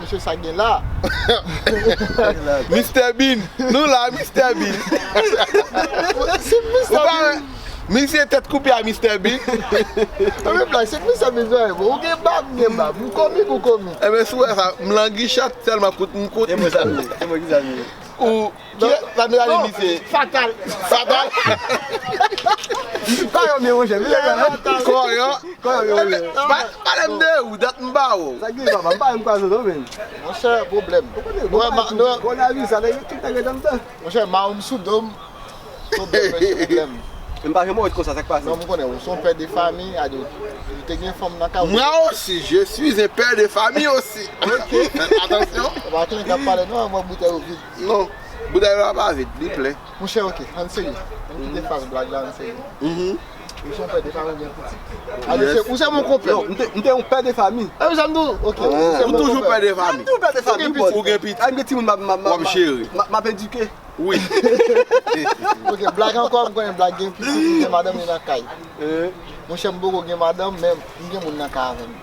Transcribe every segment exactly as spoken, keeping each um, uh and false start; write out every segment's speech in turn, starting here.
Mesye, sa gen la. Mister Bean, nou la, Mister Bean. Se Mister Bean. Misye tèt koupe a Mister Bean. Mwen menm la, se Mister Bean, bon. Ou gen bab, m gen bab. M komik, ou komik. Ebyen, si w wè sa, m langi chat tèlman kout m kout. E mwen sa m ye. E mwen ki sa m ye. Ou ki sa nou ale misye? Fatal. Fatal. Kò yo mye monchè. Kò yo. Kò yo mye monchè. Pale m de ou, dat m ba ou. Sa ki papa, m pa menm kwaze non men. Monchè, pwoblèm. Mwen, ma, non, Kowonaviris sa, nèg yo tout nèg yo anndan. Monchè, ma ou m sou do m. Pwoblèm, mesye, pwoblèm. M pa janm wè konsa, sa k pase? Non, m konnen, ou se yon pè de fami, ade, ou te gen fanm nan kay ou. Moi aussi, je suis un père de famille aussi. Ok. Faites attention. Ou pa konnen k ap pale, non, mwen boutèy ou vid. Non, boutèy la pa vid, li plen. Monchè, ok, ann serye. Ann kite faz blag la, ann serye. Mhm. Ou se yon pè de fami, ou gen pitit. Ade, se, ou se mon konpè. Non, m te m te yon pè de fami. A, sa m di w, ok, ou se Ou mon toujou konpè. Pè de fami. M toujou pè de fami. Ou gen Bon. pitit. Ou gen pitit. A, m gen timoun m ap m ap- m W ap ap- jere. m ap- m ap edike. Wi. Ok, blag ankò, m konnen blag gen pitit, li gen madanm li nan kay. Eh, Monchè, m poko gen madanm, men m gen moun nan kay avè m.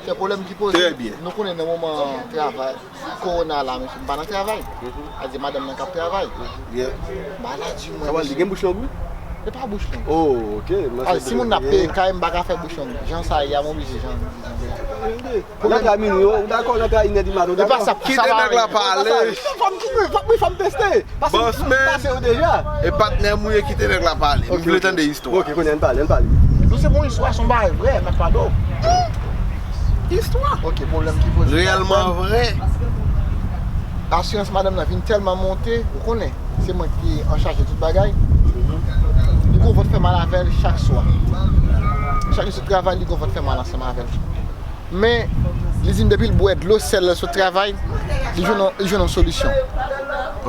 Se pwoblèm ki poze. Trè byen. Nou konnen nan moman travay, kowona la, mesye, m pa nan travay. A di madanm nan k ap travay. Yeah. Maladi mwen. Sa va, li gen bouch long wi? Se pa bouch long. Oh, ok. Mwen Ay, se si moun ap peye kay, m pa ka fè bouch long. Jan sa ye a, m oblije jan. Nan tra mini, ou dakò nan tra inè di maten, ou E pa dakò? Sa, Kite sa va nèg la ale. pale. Fò m kite, fò m fè m teste. Pase Boss man. Pase yo deja. E patnè m ou ye, kite nèg la pale. M vle tande istwa. Ok, konnen ann pale, ann pale. Nou se bon istwa, se yon bagay vrè, m ap pale w. Istwa. Ok, pwoblèm ki poze. Reyèlman vrè. Asirans madanm nan vin tèlman monte, ou konnen, se mwen ki an chaje tout bagay. Li gon vant fè mal avè l chak swa. Chak li sot travay, li gon vant fè mal ansanm avè l. Men, li di m depi l bwè dlo sèl sot travay, li jwenn yon, li jwenn yon solisyon.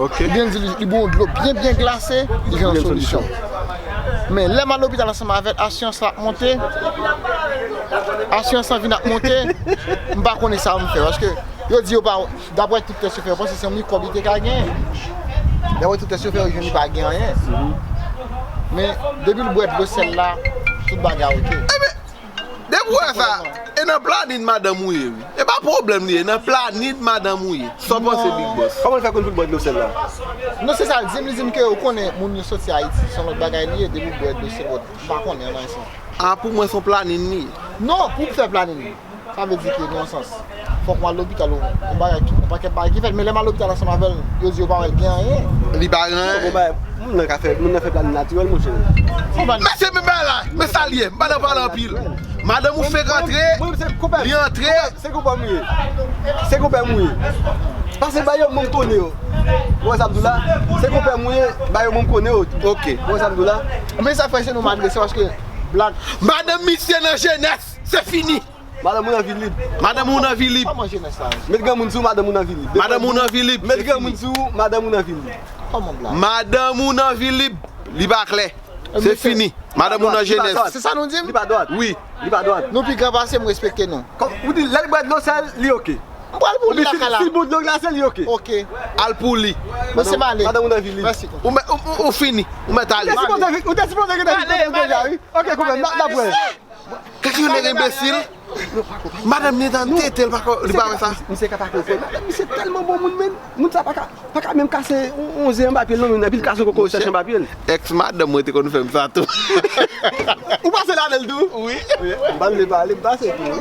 Ok. Ebyen, li di li, li bwè yon dlo byen, byen glase, li jwenn yon solisyon. Men lè m al lopital ansanm avè l, asirans la ap monte, asirans lan vin ap monte, m pa konnen sa m fè, paske yo di yo pa, daprè tout tès yo fè, yo panse se yon mikwòb li te ka genyen. Daprè tout tès yo fè, yo jwenn li pa gen anyen. Men, depi l bwè dlo sèl la, tout bagay oke. Depi w wè sa, e nan planin madanm ou ye, wi. E pa pwoblèm li ye, nan planin madanm ou ye. Sa w panse, Big Boss? Kòman l fè konn pou l bwè dlo sèl la? Non, se sa l di m, li di m ke ou konnen moun yo soti Ayiti, se yon lòt bagay li ye, depi w bwè dlo sèl, m pa konnen anyen sa. A, pou mwen, se yon planin li ye. Non, pou w fè planin li. Sa vle di ke nan yon sans, fòk w al lopital, yon bagay ki, yon pakèt bagay ki fèt, men lè m al lopital ansanm avè l, yo di yo pa wè l gen anyen. Li pa gen anyen. Bon, bagay, moun nan ka fè, moun nan fè planin natirèl, monchè. Men se menm bagay la, men sa l ye, m pa nan pale anpil. Madanm ou fèk antre, Mwen, se konpè. Li antre. Se konpè m ye. Se konpè m ye. Pase ba yo moun konnen yo. Ou wè sa m di w la? Se konpè m ye, ba yo moun konnen yo. Ok. Ou wè sa m di w la? Men sa fè se nou m adrese paske blag. Madanm misye nan jenès, se fini. Madanm ou nan vi lib. Madanm ou nan vi lib. Kòman jenès la? Met granmoun sou madanm ou nan vi lib. Madanm ou nan vi lib. Met granmoun sou madanm ou nan vi lib. Kòman blag? Madanm ou nan vi lib. Li pa klè. Se fini. Madanm ou nan jenès. Se sa nou di m? Li pa dwat. Wi. Li pa dwat. Nou pi gran pase m, respekte nou. Kòm ou di lè l bwè dlo sèl, li oke. M pral pou li lakay la. Si l bwè dlo glase, li oke. Ok. Al pou li. Mesye m ale. Madanm ou nan vi lib. Mèsi. Ou, mè- ou, ou, ou fini. Ou mèt Ou ale. te sipoze, ou te sipoze gen deja, wi. Ok, konpè, n ap, n ap wè. Kèk yon nèg enbesil. Madanm li nan tete l, pa ko- li pa wè sa. Misye ka pa konprann. Misye tèlman bon moun, men. Moun sa pa ka, pa ka menm kase yon, yon zen anba pye l non, men epi l kase yon koko chèch anba pye l. Èks madanm mwen te konn fè m sa tou. Ou pase ladan l tou? Wi. M pa vle pale, m pase tou.